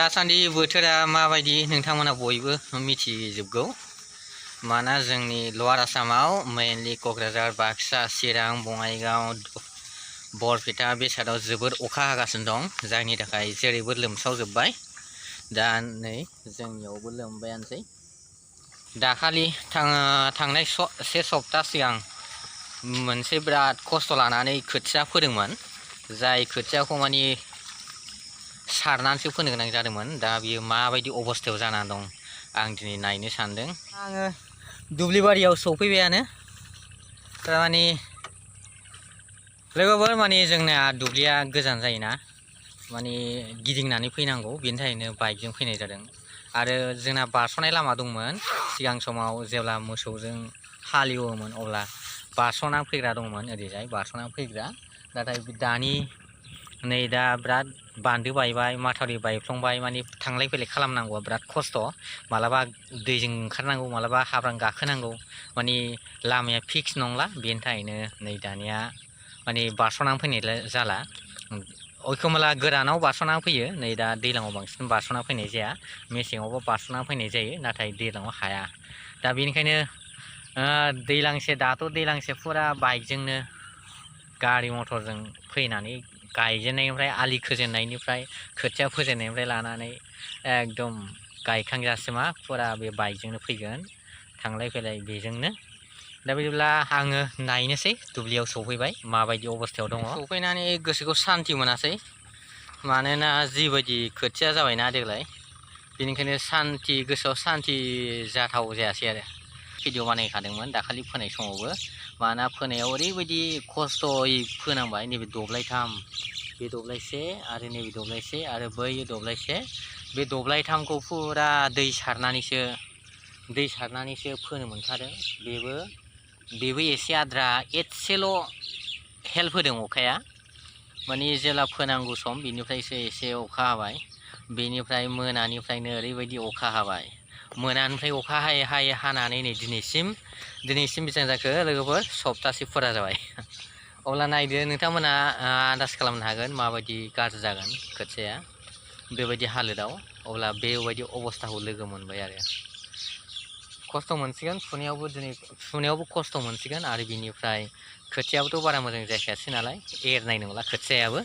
दासान्दि बोथोरा माबायदि नोंथांमोना बयबो मिथिजोबगौ। माना जोंनि लवार आसामाव मेनलि क'क्राझार, बाक्सा, चिरां, बङाइगाव, बरपेटा बे साइडआव जोबोर अखा हागासिनो दं, जायनि थाखाय जेरैबो लोमसावजोब्बाय। दा नै जोंनियावबो लोमबायानोसै। दाखालि थांनाय से सप्ता सिगां मोनसे बिराद खस्थ' लानानै खोथिया फोदोंमोन, जाय खोथियाखौ माने सारनानैसो फोनो गोनां जादोंमोन। दा बियो माबायदि अबस्थायाव जानानै दं आं दिनै नायनो सानदों। आङो दुब्लि बारियाव सफैबायानो। थारमाने लोगोफोर माने जोंना दुब्लिया गोजान जायोना, माने गिदिंनानै फैनांगौ, बेनि थाखायनो बाइकजों फैनाय जादों। आरो जोंना बारस'नाय लामा दंमोन सिगां समाव जेब्ला मोसौजों हालेवोमोन, अब्ला बारस'ना फैग्रा दंमोन, ओरैजाय बारस'ना फैग्रा। नाथाय दानि नै दा बिराद बान्दो बायबाय, माथावरि बायफ्लंबाय, माने थांलाय फैलाय खालामनांगौआ बिराद खस्थ'। मालाबा दैजों ओंखारनांगौ, मालाबा हाब्रां गाखोनांगौ, माने लामाया फिक्स नंला। बेनि थाखायनो नै दानिया माने बारस'नानै फैनाय जाला। एखमब्ला गोरानाव बारस'नानै फैयो, नै दा दैज्लाङाव बांसिन बारस'ना फैनाय जाया, मेसेङावबो बारस'ना फैनाय जायो, नाथाय दैज्लाङाव हाया। दा बेनिखायनो दैज्लांसे, दाथ' दैज्लांसे फुरा बाइकजोंनो गारि मथरजों फैनानै गायजेननायनिफ्राय, आलि खोजेननायनिफ्राय, खोथिया फोजेननायनिफ्राय लानानै एकदम गायखांजासिमा फुरा बे बाइकजोंनो फैगोन, थांलाय फैलाय बेजोंनो। दा बिदिब्ला आङो नायनोसै, दुब्लियाव सफैबाय माबायदि अबस्थायाव दङ। सफैनानै गोसोखौ सान्थि मोनासै, मानोना जिबायदि खोथिया जाबायना देग्लाय, बेनिखायनो गोसोआव सान्थि जाथाव जायासै आरो। भिडिअ बानायखादोंमोन दाखालि फोनाय समावबो, मानोना फोनायाव ओरैबायदि खस्थ'यै फोनांबाय। नैबे दब्लायथाम, बे दब्लायसे, आरो नैबे दब्लायसे, आरो बै दब्लायसे, बे दब्लायथामखौ फुरा दै सारनानैसो फोनो मोनखादों। बेबो एसे आद्रा, एसेल' हेल्प होदों अखाया। माने जेब्ला फोनांगौ सम, बिनिफ्रायसो एसे अखा हाबाय। बेनिफ्राय मोनानिफ्रायनो ओरैबायदि अखा हाबाय, मोनानिफ्राय अखा हायै हानानै नै दिनैसिम बेसेबां जाखो लोगोफोर? सप्तासे फुरा जाबाय। अब्ला नायदो नोंथांमोना, आन्दाज खालामनो हागोन माबायदि गाज्रि जागोन खोथियाया बेबायदि हालोदाव। अब्ला बेबायदि अबस्थाखौ लोगो मोनबाय आरो खस्थ' मोनसिगोन, फुनायावबो खस्थ' मोनसिगोन। आरो बिनिफ्राय खोथियाबोथ' बारा मोजां जाखायासै नालाय, एरनाय नंला खोथियायाबो।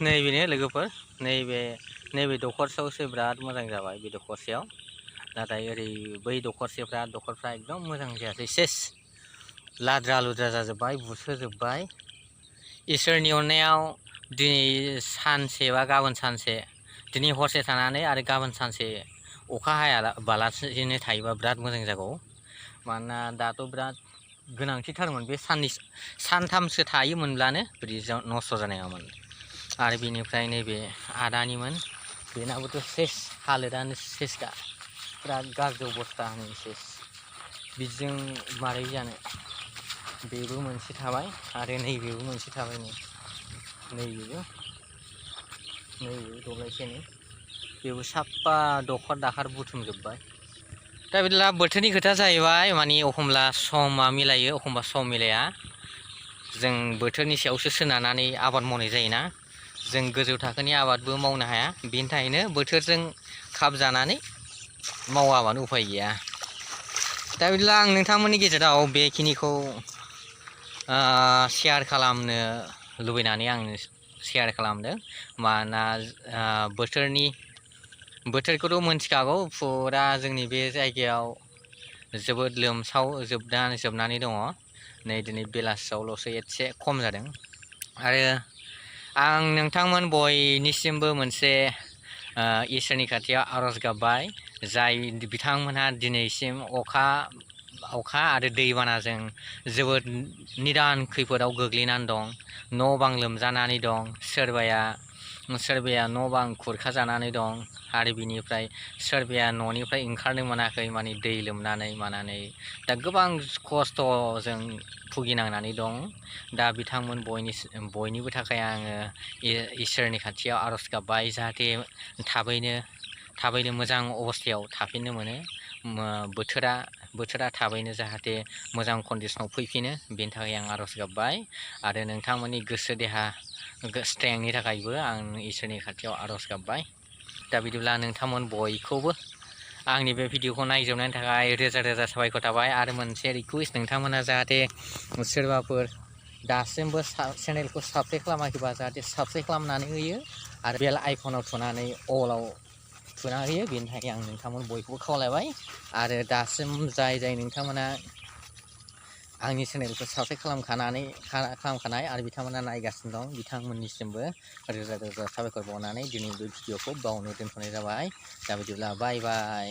नैबेनो लोगोफोर, नैबे दखरसेयावसो बिराद मोजां जाबाय, बे दखरसेयाव। नाथाय ओरै बै दखरफ्रा एकदम मोजां जायासै, सेस लाद्रा लुद्रा जाजोब्बाय, बुसोजोब्बाय। इसोरनि अननायाव दिनै सानसे बा गाबोन सानसे, दिनै हरसे थानानै आरो गाबोन सानसे अखा हायाबालासिनो थायोबा बिराद मोजां जागौ। मानोना दाथ' बिराद गोनांथिथारमोन, बे सानथामसो थायोमोनब्लानो बिदि नस्थ' जानाय नङामोन। आरो बेनिफ्राय नैबे आदानिमोन, बेनाबोथ' सेस, हालोदानो सेसखा, बिराद गाज्रि अबस्था, सेस। बिदिजों मारै जानो? बेबो मोनसे थाबाय, आरो नैबेबो मोनसे थाबाय, नैबेबो दब्लायसेनि, बेबो साफा दखर दाखार बुथुमजोब्बाय। दा बिदिब्ला बोथोरनि खोथा जाहैबाय, माने एखमब्ला समा मिलायो, एखमब्ला सम मिलाया। जों बोथोरनि सायावसो सोनारनानै आबाद मावनाय जायोना, जों गोजौ थाखोनि आबादबो मावनो हाया। बेनि थाखायनो बोथोरजों खाब जानानै मावाबानो उफाय गैया। दा बिदिब्ला आं नोंथांमोननि गेजेराव बेखिनिखौ शेयार खालामनो लुबैनानै आं शेयार खालामदों। मानोना बोथोरखौथ' मोनथिखागौ, फुरा जोंनि बे जायगायाव जोबोद जोबनानै दङ। नै दिनै बेलासियावल'सो एसे खम जादों। आरो आं नोंथांमोन बयनिसिमबो मोनसे इसोरनि खाथियाव आर'ज गाबबाय, जाय बिथांमोनहा दिनैसिम अखा आरो दैबानाजों जोबोद निदान खैफोदाव गोग्लैनानै दं, न' बां लोमजानानै दं, सोरबाया न' बां खुरखा जानानै दं, आरो बिनिफ्राय सोरबाया न'निफ्राय ओंखारनो मोनाखै, माने दै लोमनानै मानानै दा गोबां खस्थ'जों भुगिनांनानै दं। दा बिथांमोन बयनिबो थाखाय आङो इसोरनि खाथियाव आर'ज गाबबाय, जाहाथे थाबैनो मोजां अबस्थायाव थाफिननो मोनो, बोथोरा थाबैनो जाहाथे मोजां कन्डिसनाव फैफिनो, बेनि थाखाय आं आर'ज गाबबाय। आरो नोंथांमोननि गोसो देहा स्ट्रेंनि थाखायबो आं इसोरनि खाथियाव आर'ज गाबबाय। दा बिदिब्ला नोंथांमोन बयखौबो आंनि बे भिडिअखौ नायजोबनायनि थाखाय रोजा रोजा साबायखर थाबाय आरो मोनसे रिकुवेस्ट नोंथांमोना जाहाथे सोरबाफोर दासिमबो चेनेलखौ साबस्क्राइब खालामाखैबा जाहाथे साबस्क्राइब खालामनानै होयो आरो बेल आइकनाव थुनानै अलाव थुना होयो बेनि थाखाय आं नोंथांमोन बयखौबो खावलायबाय आरो दासिम जाय नोंथांमोना आंनि चेनेलखौ साबस्क्राइब खालामखानाय आरो बिथांमोना नायगासिनो दं बिथांमोननिसिमबो रोजा रोजा साबायखर बावनानै दिनै बे भिडिअखौ बावनो दोनथ'नाय जाबाय दा बिदिब्ला बाय बाय।